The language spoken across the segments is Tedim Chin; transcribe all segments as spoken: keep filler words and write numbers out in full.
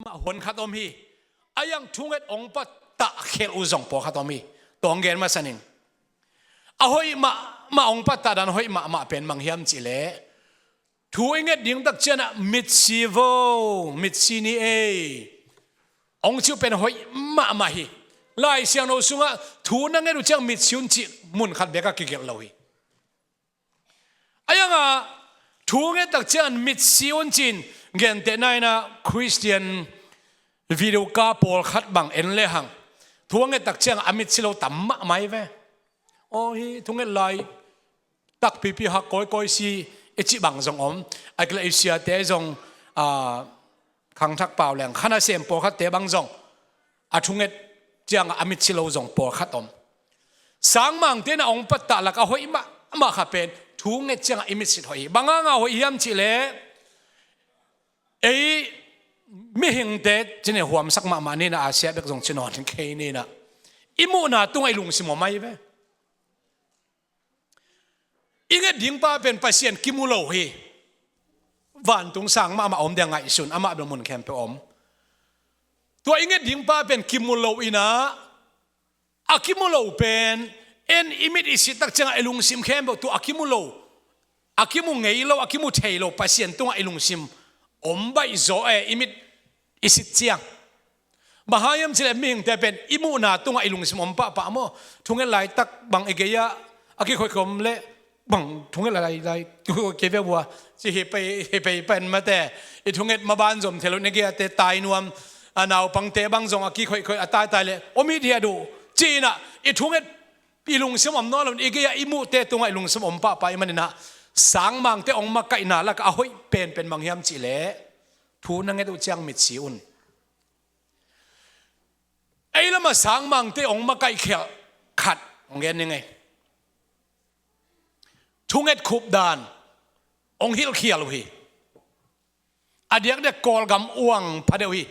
mah hun khat om hi. A iang thunget ong pattah khelh uh zong pawlkhat om hi. Tua ong gen masa ning. A hoih mahmah ong pattah dan hoih mahmah pen bang hiam cihleh, thu i nget ding tak ciangah mitsi vo, mitsi ni ei, ong ci uh pen hoih mahmah hi. Lai Siangtho sungah thu na nget uh ciang mitsi un cih mun khat bek a kigelh lo hi. A iangah thu nget tak ciangah mitsi un ci-in gentehna inah Khristian video ka pawlkhat bang en lehang, thu a nget tak ciangah a mitsi lo tam mahmah hi ve. Aw, hih thunget lai takpipi hak kawikawi si i cih bang zong om. A kila i siate zong, a, khangthak pau leng kha nasem pawlkhatte bang zong a thunget ciangah a mitsi lo zong pawlkhat om. Sangmangte na ong pattah lak a hoih mahmah kha pen thu nget ciangah i mitsit hoih hi. Bang hanga hoih hiam cihleh, ei mihingte cine huamsak mahmah nina, a sia bek zong cinawn kei nina, i muhna tungah i lungsim om ahi ve. I nget ding pa pen Pasian kimu lo hi. Vantung sang mahmah om dia ngaihsun, amah bel mun khempeuh om. Tua i nget ding pa pen kimu lo inah, a kimu lo pen, en i mit i sit tak ciangah i lungsim khempeuh tua a kimu lo, a kimu ngei lo, a kimu thei lo Pasian tungah i lungsim om baih zaw e, i mit i sit ciang. Bang hang hiam cihleh mihingte pen i muhna tungah i lungsim om pahpah maw? Thunget laitak bang i gei-ah a kikhoihkhom leh bang thunget lailai kei ve vua, ci hi pei, hi pei pen mate. I thunget maban zom thei lo, i gei-ate tai nuam, a naupangte bang zong a kikhoihkhoih a taitai leh om hi diat uh ci-inah i thunget i lungsim om nawn lo, i gei-ah i muhte tungah i lungsim om pahpah i maninah, sangmangte ong makaihna lakah a hoih penpen bang hiam cihleh, thu na nget uh ciang mitsi un. Ei lamah sangmangte ong makaih khial khat ong gen ning ei. Thunget khupdan ong hilhkhial uh hi. A diakdiak Kawlgam uang pha deuh hi.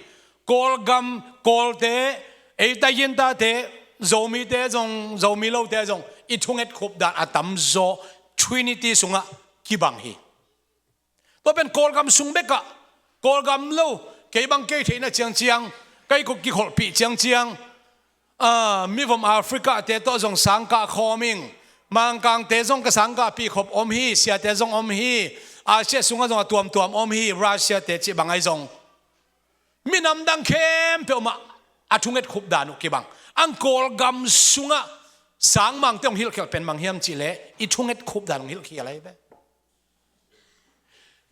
Kawlgam, Kawlte, ei Tayintate, Zomite zong, Zomi lote zong i thunget khupdan a tamzaw Trinity sungah kibang hi. Tua pen Kawlgam sung bekah, Kawlgam lo, kei bang kei theihna ciangciang, kei kikholhpih ciangciang, a, mivom Africa-te tawh zong sangkah khawm ing. Mangkangte zong ka sangkahpih khop om hi, siate zong om hi. Asia sungah zong a tuamtuam om hi, Russia-te cih bang ahi zong, minam dang khempeuh mah a thunget khupdan uh kibang. Ang Kawlgam sungah sangmangte ong hilhkhial pen bang hiam cihleh, i thunget khupdan ong hilhkhial ahi ve.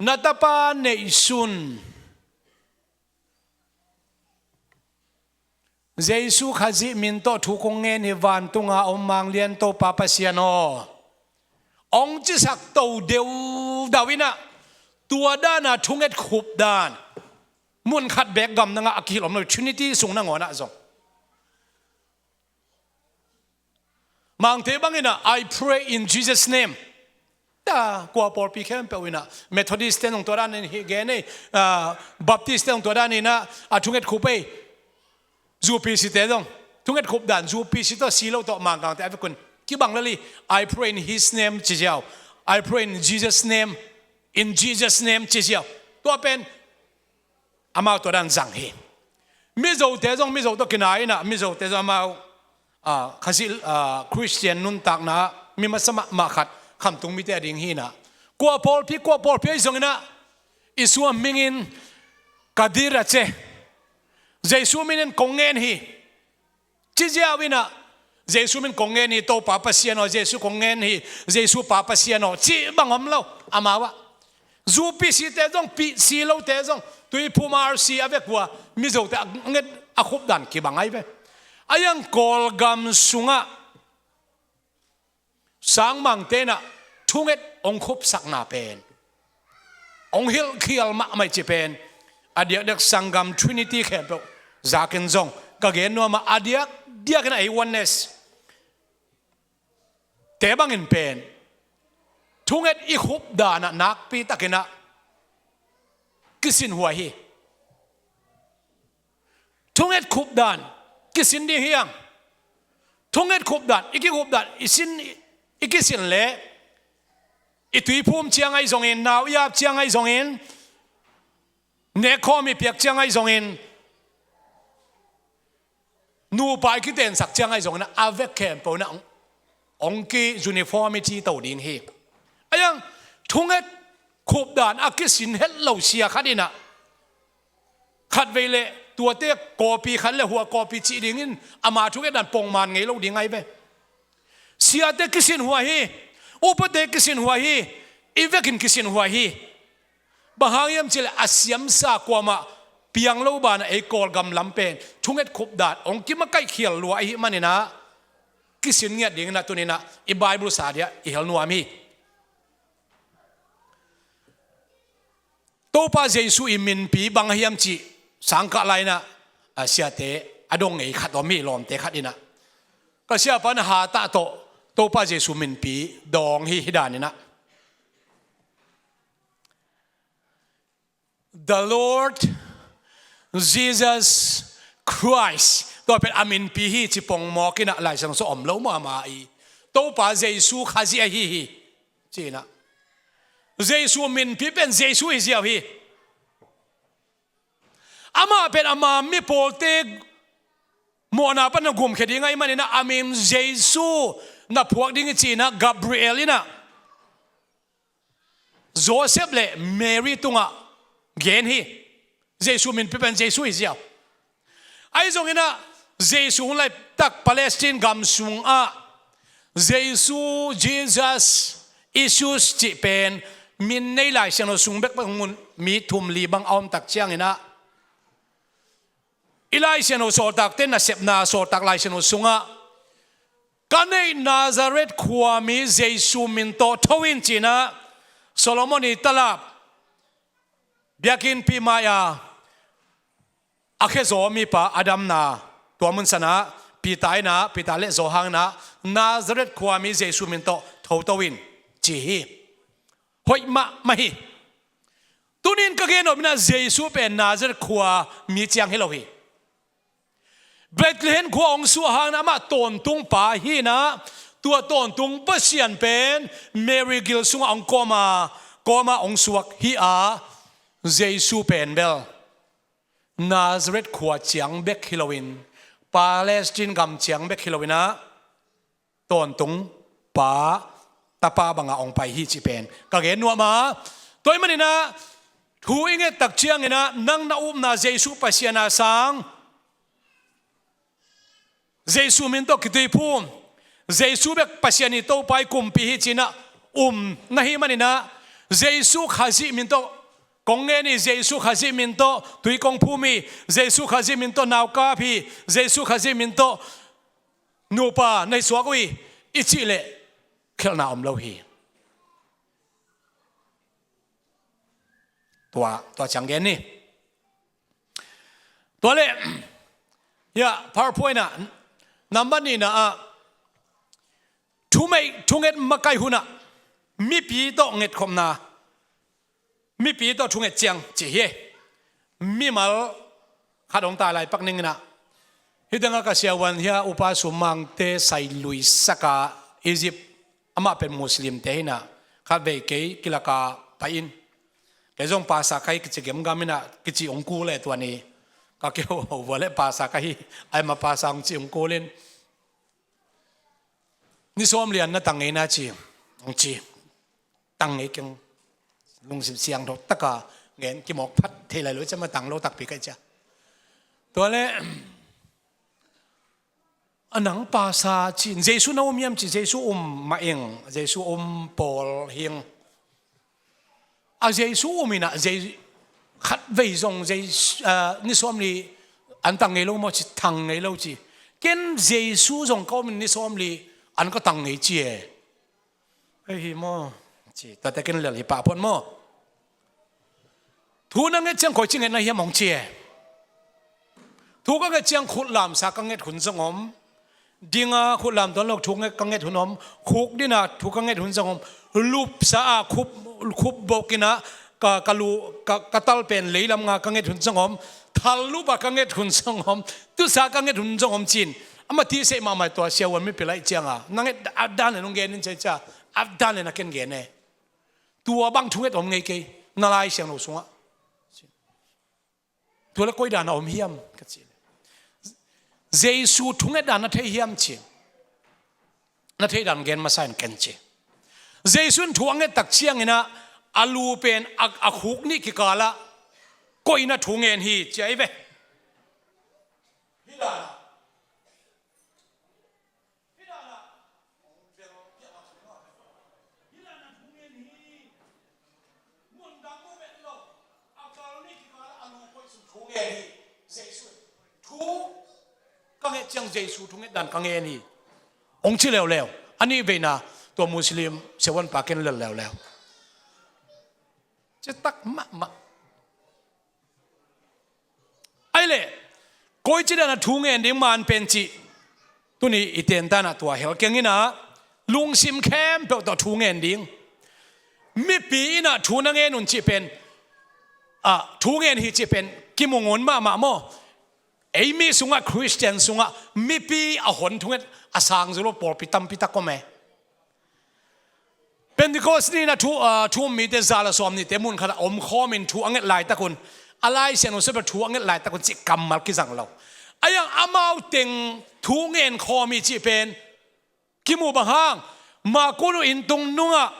Na tapa neihsun. Jesu Khazih min tawh thu kong ngen hi, vantunga om Manglian Topa Pasian aw, ong cisak to deudau inah, tua dana thunget khupdan mun khat bek gam nangah a kihilh om lo, Trinity sung nangawnah zong. Mangte banginah, "I pray in Jesus' name." Ta, kua pawlpi khempeuh inah, Methodist-te zong tua danin hi gen ei, a, Baptist-te zong tua daninah a thunget khup ei. U P C-te zong thunget khupdan, U P C tawh, si lo tawh, Mangkangte a vekun kibang lel hi. "I pray in his name," ci ziau. "I pray in Jesus' name, in Jesus' name," ci ziau. Tua pen amau tua dan zang hi. Mizote zong Mizo tawh kinai inah, Mizote zong amau, a, Khazih, a, Khristian nuntakna mi masa mahmah khat, khamtung mite a ding hi inah, kua pawlpi, kua pawlpi ahi zonginah, Isua hmingin ka dir a ce, Jesu minin kong ngen hi, ci ziau inah, Jesu min kong ngen hi, Topa Pasian aw, Jesu kong ngen hi, Jesu Pa Pasian aw, cih bang om lo. Amau ah U P C-te zong, P C lote zong, Tuiphum R C a vek uh a, Mizote a nget a khupdan kibang ahi ve. A iang Kawlgam sungah sangmangte inah thunget ong khupsakna pen, ong hilhkhial mahmah i ci pen, a diakdiak sanggam Trinity khempeuh zakin zong ka gen nuam a, a diakdiak inah ei oneness-te bangin pen thunget i khupdanah nakpitakinah kisinhuai hi. Thunget khupdan kisin ding hi hang. Thunget khupdan, i kikhupdan i sin, i kisin leh, i tuiphum ciang ahi zongin, nau i ap ciang ahi zongin, nekkhawm i piak ciang ahi zongin, nupa i kitensak ciang ahi zongin a vek khempeuh in a hong ki uniformity to ding hi. Ahi zong thunget khupdan a kisin het lo sia khat in a khatvei le tuate kawpi khat le hua kawpi cih dingin ama thungetdan pongman ngei lo ding ahi ve. Siate kisin huai hi, upate kisin huai hi, i vekin kisin huai hi. Bang hang hiam cih leh a siamsa kuamah piang lo banah ei Kawlgam lam pen thunget khupdan hong kimakaih khial lua ahih manin a kisin ngiat dingin a tuni-in a i Bible sa dia i hel nuam hi. Topa Jesu i minpi bang a hiam cih sangkah lai-in a, a siate a dong ngei khat om hi, lawmte khat in a, ka siapa na hatah tawh Topa Jesu minpi dawng hi, hih danin a, The Lord Jesus Christ. Tua pen a minpi hi ci pongmawk in a, Lai Siangtho sung om lo mahmah hi. Topa Jesu Khazih ahi hi ci-in a, Jesu minpi pen Jesu hi ziau hi. Amah pen ama mi pawlte mawhna pan na gumkhia ding ahih manin a, a min Jesu na phuak ding hi ci-in a Gabriel in a Joseph le Mary tungah gen hi. Jesu minpi pen Jesu hi ziau. Ahi zongin a, Jesu hun laitak Palestine gam sungah Jesu, Jesus, Isus cih pen min nei Lai Siangtho sung bekbek hong un mi thum li bang a om tak ciangin a, i Lai Siangtho sawltakte nasepna, sawltak Lai Siangtho sungah, ka neih Nazareth khuami Jesu min tawh tho in ci-in a, Solomon i talap biakinnpi mai-a a khezaw mipa a damna, tua mun sanah Peter in a, Peter le Johan in a, Nazareth khuami Jesu min tawh tho to in ci hi. Hoih mahmah hi. Tuni-in ka gen nop in a, Jesu pen Nazareth khuami ciang hi lo hi. Bethlehem khua hong suah hangin amah tawntung pa hi-in a, tua tawntung Pasian pen Mary gil sungah hong kawm a, kawm a hong suak hi a, Jesu pen bel Nazareth khua ciang bek hi loin, Palestine gam ciang bek hi loin a, tawntung pa, tapa bangah hong pai hi cih pen ka gen nuam a. Tua ahih manin a, thu i nget tak ciangin a, nang na upna Jesu Pasian a sang, Jesu min tawh kituiphum, Jesu bek Pasian i Topa i kumpi hi ci-in a um na hih manin a, Jesu Khazih min tawh kong ngen hi, Jesu Khazih min tawh tui kong phum hi, Jesu Khazih min tawh nau kap hi, Jesu Khazih min tawh nupa na hi suak uh hi, i cih leh khelhna om lo hi. Tua, tua ciang gen ni. Tua leh, hiah, PowerPoint ah, number nihna ah, thumeih, thunget makaih hun ah, mipi tawh ngetkhopna, mipi tawh thunget ciang, ci hi. Mimal khat hong tai lai pak ning in ah, hih tengah ka siavuan hiah Upa Sum Mangte Sailui saka Egypt, amah pen Muslimte hi in ah, khatvei kei kilaka pai in. Kei zong pasa ka hi kici gemgam in ah, kici hong kul e tua ni. Ka keu ho vua le pasa ka hi, ai ma pasa hong ci hong kul in. Ni sawm li an na tang ngei na ci, hong ci. Tang ngei keng, lungsim siangtho taka ngen, kimawk phat thei lai lo, i cih ma tang lo takpi ka hi cia. Tua le, a nang pasa ci, Jesu na um hiam ci, Jesu um mah ing, Jesu um pawl hi ing. A Jesu um in ah, Je-, khatvei zong Jesu, ah, ni sawm li an tang ngei lo maw ci, tang ngei lo ci. Ken Jesu zong ka um in ni sawm li an ka tang ngei ci e. Hei hi maw? Ci, tua te ken lel hi pah phot maw? Thu na nget ciang koi ci nget na hiam hong ci e. Thu ka nget ciang khutlamsa ka nget hun zong om. Dinga khutlam tuan lo thu nget, ka nget hun om. Khuk dina thu ka nget hun zong om. Lupsa a khup, khup bok in ah ka, ka lu, ka, ka tal pen leilam nga ka nget hun zong om. Thal lupa ka nget hun zong om. Tusa ka nget hun zong om cin. Ama ti sei mahmah tua siavuan mipi laih cianga. Na nget a dan le nong gen in cia cia. A dan le na ken gen e. Tua bang thunget om ngei kei. Na Lai Siangtho sungah. Tua le koi dan a om hiam ka ci. Jesu thungetdan na thei hiam ci? Na theidan gen masa in ken ci. Jesu in thu a nget tak cianginah a lu pen a, a khuk nih kikalah koihna thu ngen hi ci ahi ve. Hih danah, hih danah ka nget ciang Jesu thungetdan ka ngen hi. Hong ci leuleu. A nih veina tua Muslim siavuanpa ken lel leuleu. Citak mahmah. Ahi leh, koici dan a thu ngen ding man pen cih tuni i tentan ah tua hel keng inah, lungsim khempeuh tawh thu ngen ding. Mipi inah thu na ngen un cih pen, ah, thu ngen hi cih pen kimu ngun mahmah maw? Ei mi sungah, Khristian sungah mipi a hon thunget a sang zo lo pawlpi tampi tak om e. Pentecost ni-in ah thu, ah, thu um mite za le sawm nihte mun khatah omkhawmin thu a nget laitakun, a Lai Siangtho sungah thu a nget laitakun cih kammal kizang lo. Ahi hang amau teng thu ngen khawm hi cih pen kimu bang hang, Makunu inntung nungah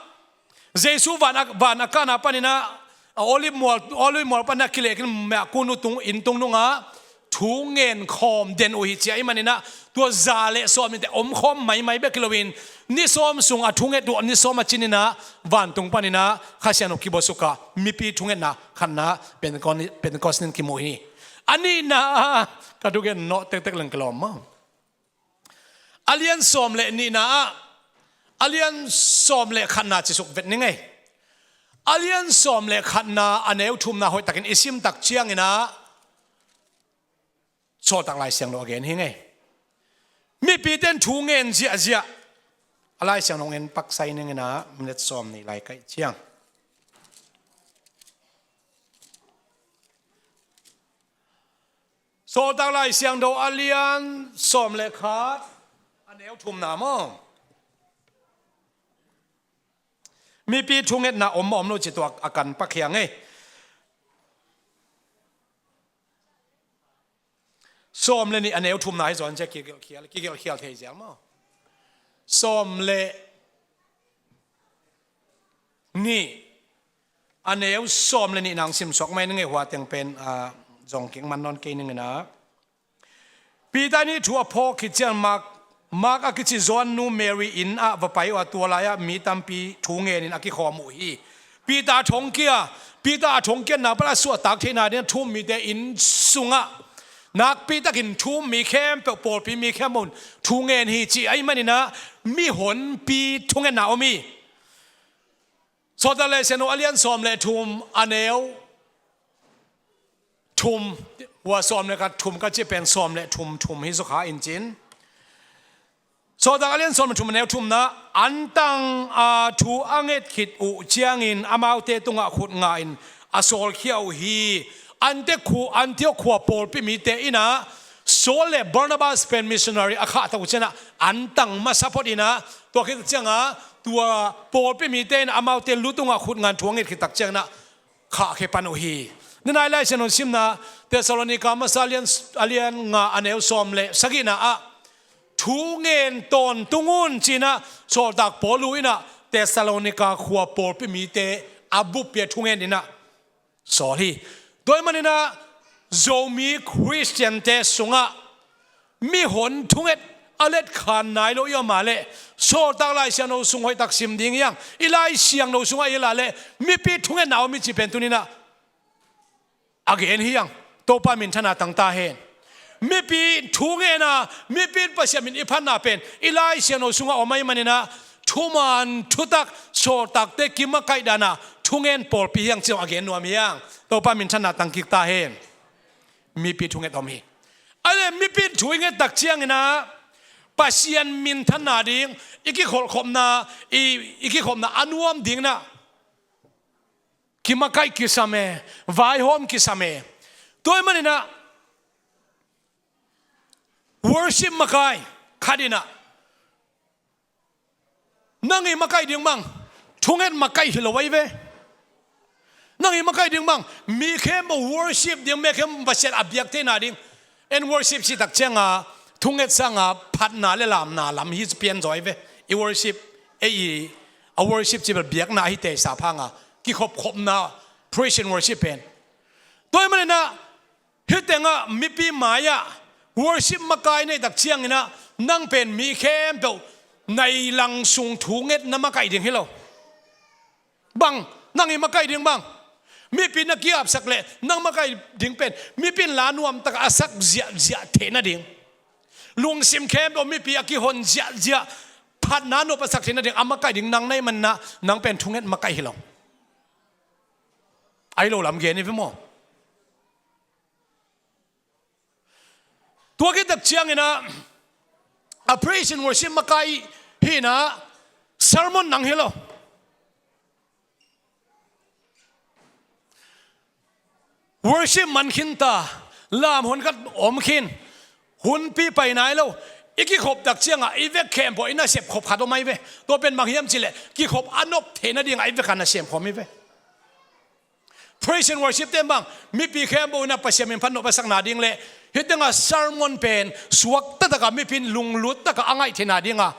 Jesu van a, van a kahna paninah, a Olive mual, Olive mual paninah kilehkin Makunu tung, inntung nungah thu ngen khawm den uh hi ci ahih maninah, tua za le sawm nihte omkhawm maimai bek hi loin, ni sawm sung a thunget uh, ni sawm a cininah vantung paninah Kha Siangtho kibuasuk a, mipi thungetna khatna Pentecost, Pentecost ni-in kimu hi. A nihna ah ka thugen nawh tektek leng kilawm maw? A lian sawm le nihna ah, a lian sawm le khatna cisuk vet ning ei. A lian sawm le khatna a neu thumna hoihtakin i sim tak cianginah Sawltak Lai Siangtho a gen hi ngei. Mipite in thu ngen ziahziah. A Lai Siangtho ngen paksa i ninginah minit sawm ni lai kaih ciang. Sawltak Lai Siangtho a lian sawm le khat a neu thumna maw? Mipi thungetna om maw om lo ci tua a kan pakhiang ei. Sawm le nih a neu thumna hi zaw in cia kigelhkhial, kigelhkhial thei zial maw? Sawm le nih a neu sawm le nih nang simsuak mai ning ei, hua teng pen, ah, zong kik man nawn kei ninginah. Peter nih thu a phawk khit ciang Mark, Mark a kici Johan nu Mary inn ah va pai uh a, tua lai-ah mi tampi thu ngenin a kikhawm uh hi. Peter a thongkia, Peter a thongkiatna pan a suahtak theihna dingin thu um mite inn sungah nakpi takin thu um mi khempeuh, pawlpi mi khempeuh in thu ngen hi ci ahih maninah mihonpi thungetna om hi. Sawltak Lai Siangtho a lian sawm le thum a neu thum, hua sawm le khat thum ka cih pen sawm le thum thum hi zaw kha in cin. Sawltak a lian sawm le thum a neu thumna, an tang a thu a nget khit uh ciangin amaute tungah khut nga-in a sawlkhia uh hi. Ante khu, Antiok khua pawlpi mite inah Saul le Barnabas pen missionary a khahtak uh cianah an tang masa phot inah, tua khit ciangah tua pawlpi mite inah amaute lu tungah khut nga-in thu a nget khit tak cianginah khahkhia pan uh hi. Ni nai Lai Siangtho simna Thessalonika masa a lian, a lian nga a neu sawm le sagihna ah thu ngen tawntung un cinah Sawltak Paul inah Thessalonika khua pawlpi mite a bup pia thu ngen inah sawl hi. Tua ahih maninah Zomi Khristiante sungah mihon thunget a letkhan nai lo i om a leh, Sawltak Lai Siangtho sung hoihtak sim ding hi hang. I Lai Siangtho sungah i lah leh mipi thungetna om hi cih pen tuninah a gen hi hang. Topa minthanna tang ta hen. Mipi thu ngenna, mipi in Pasian min i phatna pen i Lai Siangtho sungah om ahih maninah thuman thutak, sawltakte kimakaih dana thu ngen pawlpi hi hang cih a gen nuam hi hang. Topa minthanna tang kik ta hen. Mipi thunget om hi. Ahi leh mipi in thu i nget tak cianginah Pasian minthanna ding, i kikholhkhopna, i, i kikholhna a nuam dinginah kimakaih kisam e, vaihawm kisam e. Tua ahih maninah worship makai khat inah nang i makaih ding bang thunget makaih hi lo ahi ve. Nang i makaih ding bang mi khempeuh worship ding, mi khempeuh Pasian a biak theihna ding. En worship cih tak cianga thunget sanga phatna le lamna lam hi pianzaw hi ve. I worship, ei i, a worship cih bel biakna ahi teisa phanga kikhopkhopna, praise and worship pen. Tua ahih maninah hih tengah mipi mai-ah worship makai neihtak cianginah nang pen mi khempeuh nai lang sung thunget na makaih ding hi lo. Bang, nang i makaih ding bang? Mipi na kiapsak leh nang makaih ding pen mipi in la nuamtak a sak ziahziah theih nading, lungsim khempeuh mipi a kihon ziahziah phatna nop a sak theih nading a makaih ding nang na hih maninah nang pen thunget makaih hi lo. Ahi lo lam gen hi ve maw? Tua khit tak cianginah a praise and worship makai hinah sermon nang hi lo. Worship man khin ta, lam hon khat om khin, hunpi pai nai lo. I kikhop tak ciangah i vek khempeuh i nasep khop khat om ahi ve. Tua pen bang hiam cihleh kikhop a nop theih nadingah i vek a nasem khawm hi ve. Praise and worship ten bang mipi khempeuh inah Pasian min phat nop a sak nading le hih tengah sermon pen suakta takah mipi in lunglut takah a ngaih theih nadinga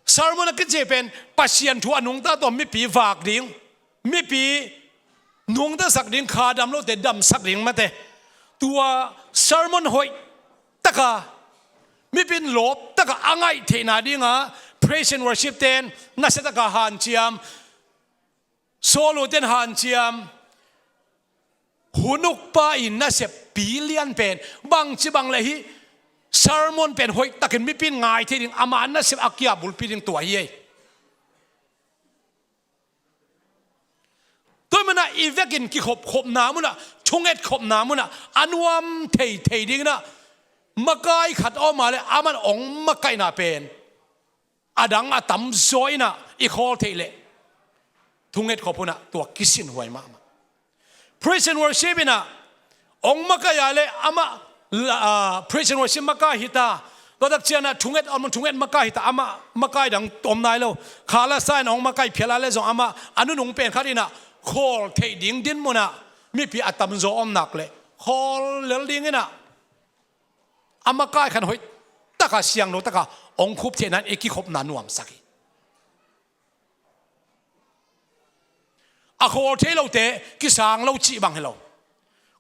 sermon a kici pen Pasian thu a nungta tawh mipi vak ding, mipi nungtasak ding, kha dam lote damsak ding mate. Tua sermon hoih taka mipi in lawp taka a ngaih theihna dinga praise and worship ten nasia taka hanciam, solo ten hanciam, hun ukpa i nasep pi lian pen bangci bang le hi sermon pen hoih takin mipi in ngai thei ding ama nasep a kia bulpi ding tua hi ei. Tua mana i vekin kikhopkhopna munah, thunget khopna munah a nuam thei thei dinginah makai khat awma le aman ong makaihna pen a dang a tamzaw inah i khawl theih leh thunget khop hunah tua kisinhuai mahmah. Praise and worship inah ong makai a le amah la- ah, praise and worship makai hita. Tua tak cianah thunget, amun thunget makai hita, amah makai dang om nai lo. Kha la sa in ong makai phial a le zong amah a nunung pen khat inah khawl theih ding din munah mipi a tamzaw om nak leh khawl lel dinginah a makai khan hoih taka siangtho taka ong khup theihna in i kikhopna nuamsak hi. A khawl thei lote kisang lo cih bang hi lo.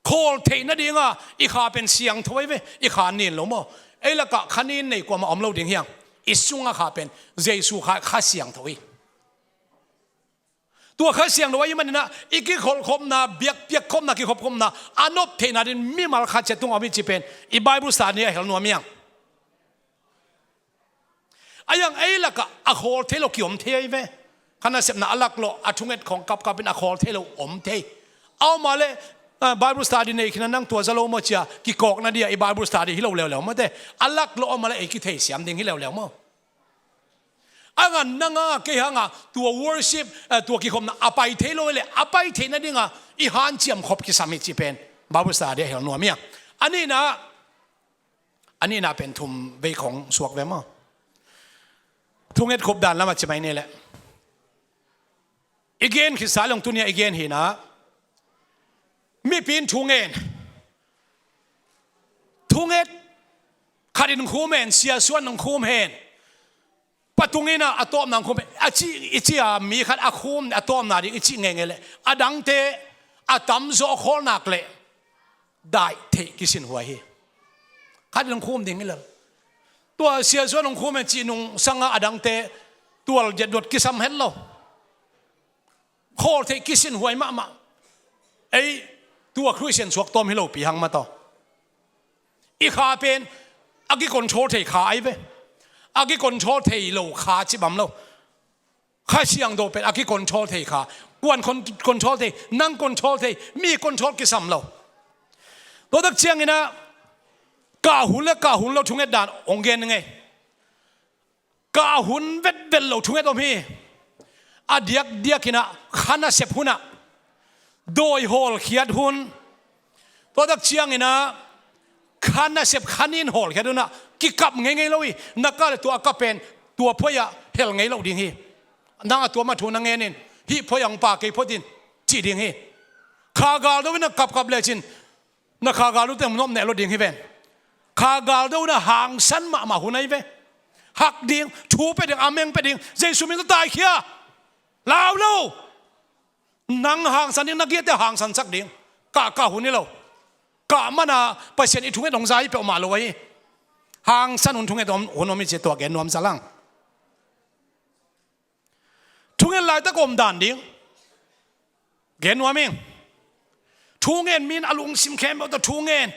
Khawl theih nadinga i kha pen siangtho ahi ve, i kha nin lo maw? Ei lakah kha nin nei kuamah om lo ding hiang. I sunga kha pen Jesu kha, kha siangtho hi. Tua kha siangtho ahi maninah i kikholhkhopna, biakpiakkhopna, kikhopkhopna a nop theihna din mimal khat cia tungah om hi ci pen i Bible study a hel nuam hiang. A yang ei lakah a khawl thei lo kiom thei ahi ve. Kha nasepna a laklawh, a thunget khawng kapkap in a khawl thei lo om thei. A om a le, ah, Bible study nei khin a nang tua za lo maw cia kikawkna dia i Bible study hi lo leuleu mawte. A laklawh om a le ei kithei siam ding hi leuleu maw? A ngan nanga kei hanga tua worship, ah, tua kikhopna a pai thei lo le a pai theih nadinga i hanciam khop kisam hi ci pen Bible study a hel nuam hiang. A nihna, a nihna pen thum vei khong suak ve maw? Thunget khop dan lamah ci mai ni leh i gen khitsa long tunia i gen hinah mipi in thungen, thunget khat in khum hen, siasuan in khum hen. Patung inah a tawpna khum a ci, i ci a mi khat a khum a tawpna ding i cih ngeingei leh a dangte a tamzaw a khawl nak leh daih theih kisinhuai hi. Khat in khum ding hi lo. Tua siasuan in khum a cih nung sanga a dangte tual diatduat kisam het lo. Khawl theih kisinhuai mahmah. Ei tua Christian suak tawm hi lopi hang mataw. I kha pen a kicontrol thei kha ahi ve. A kicontrol thei lo kha cibam lo. Kha siangtho pen a kicontrol thei kha. Kuan con- control thei, nang control thei, mi control kisam lo. Tua tak cianginah kah hun le kah hun lo thunget dan ong gen ngei. Kah hun vetvet lo thunget om hi. A diakdiakinah kha nasep hunah dawi hawlkhiat hun. Tua tak cianginah kha nasep kha nin hawlkhiat hunah kikap ngeingei lo hi. Na kah le tua a kah pen tua phoiah hel ngei lo ding hi. Nang a tua ma thu na ngenin hih phoiah hong pa kei phot in cih ding hi. Kha gal do inah kapkap lecin na kha gal dute nop neh lo ding hi ven. Kha galdo na hangsan mahmah hun ahi ve. Hak ding, thu pia ding, a meng pia ding, Jesu min tawh taikhia. Lau lo. Nang hangsan ding, na giate hangsan sak ding. Kah, kah hun hi lo. Kah mana Pasian i thunget hong za hi peuhmah lo ahi. Hangsan hun thunget om, hun om hi ci tua gen nuam sa lang. Thunget laitak om dan ding. Gen nuam ing. Thungen min a lungsim khempeuh tawh thungen.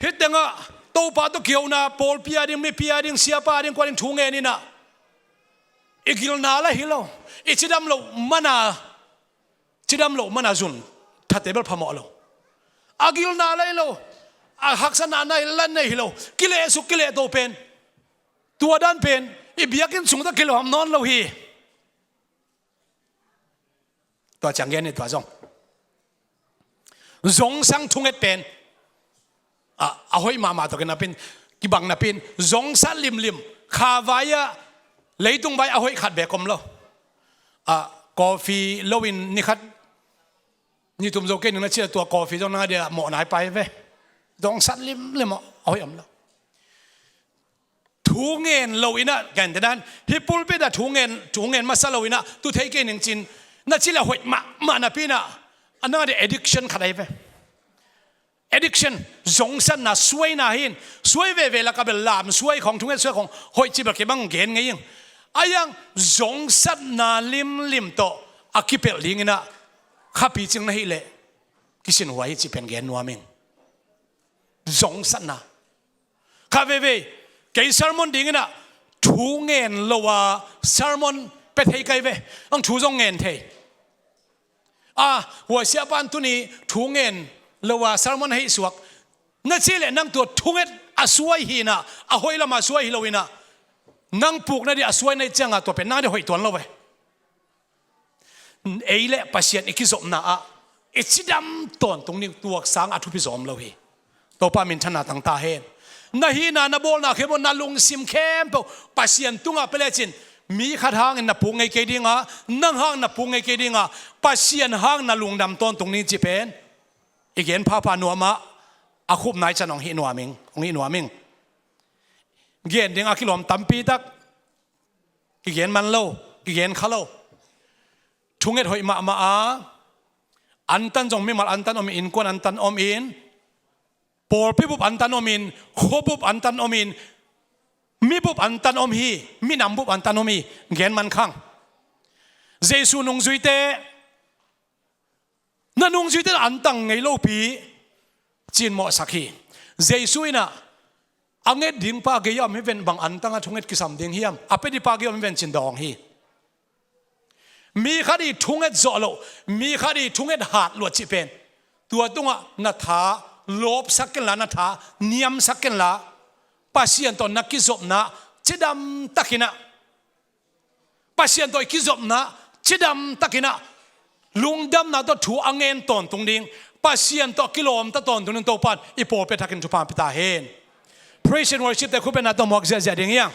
Hih tengah Topa tawh kihona, pawlpi a ding, mipi a ding, siapa a ding, kua ding thungen inah. I gilna la hi lo. I cidam loh mana, cidam loh mana zun thate bel phamawh lo. A gilna la hi lo. A haksatna na hi la nei hi lo. Kilehsuk kilehto pen. Tua dan pen i biakinn sung tawh kilawm nawn lo hi. Tua ciang gen ni tua zong. Zongsang thunget pen a, a hoih mahmah tawh kinapin, kibang napin, zongsat limlim, kha vai-ah, leitung vai a hoih khat bek om lo. A, coffee loin ni khat, ni tum zo kei ning na ci a tua coffee zong nang a dia mawh nai pai ve. Zongsat limlim a hoih om lo. Thungen lo inah, kan te dan, hih pulpit ah thungen, thungen masa lo inah, tu thei kei ning cin, na ci le hoih mahmah napi inah, a nang a dia addiction khat ahi ve. Addiction, zongsatna, suaina hin, suai veve lak a bel lam suai khong, thunget suai khong, hoih ci bel kei bang gen ngei ing. A yang zongsatna limlim tawh a kipelh ding inah, khapi cing na hih leh, kisin huai hi ci pen gen nuam ing. Zongsatna. Kha veve, kei sermon ding inah, thu ngen lo a sermon pia thei kai ve, ang thu zong ngen thei. A, huaisiapa in tuni thu ngen lo a sermon hei suak. Na ci leh nang tua thunget a suai hi inah, a hoih lam a suai hi lo inah. Nang puk na dia a suai na hih cianga tua pen nang a dia hoih tuan lo ve. Ei le Pasian i kizopna ah i cidam tawntung ding tuak sang a thupi zawm lo hi. Topa minthanna tang ta hen. Na hihna, na bawlna khempeuh, na lungsim khempeuh Pasian tungah pia lecin, mi khat hangin na puk ngei kei dinga, nang hangin na puk ngei kei dinga, Pasian hang na lungdam tawntung ding ci pen i gen phapha nuam ah, a khupna i can hong hih nuam ing, hong hih nuam ing. Gen ding a kilawm tampi tak kigen man lo, kigen kha lo. Thunget hoih mahmah a, antan zong mimal antan om in, innkuan antan om in, pawlpi bup antan om in, khua bup antan om in, mi bup antan om hi, minam bup antan om hi, gen man khang. Jesu nungzuite, na nungzuite na antang ngei lopi cin mawhsak hi. Jesu inah, a nget ding pa gei a om hi ven, bang antang a thunget kisam ding hiam, a pia ding pa gei a om hi ven cin dawng hi. Mi khat i thunget zawh loh, mi khat i thunget hat luat cih pen, tua tungah na tha lawpsak kenla, na tha niamsak kenla, Pasian tawh na kizopna cidam takinah, Pasian tawh i kizopna cidam takinah, lungdamna tawh thu a ngen tawntung ding, Pasian tawh kilawmta tawntung ding Topa in i pawlpi a thakin thupha pia ta hen. Praise and worship te khupetna tawh muak ziahziah ding hiang.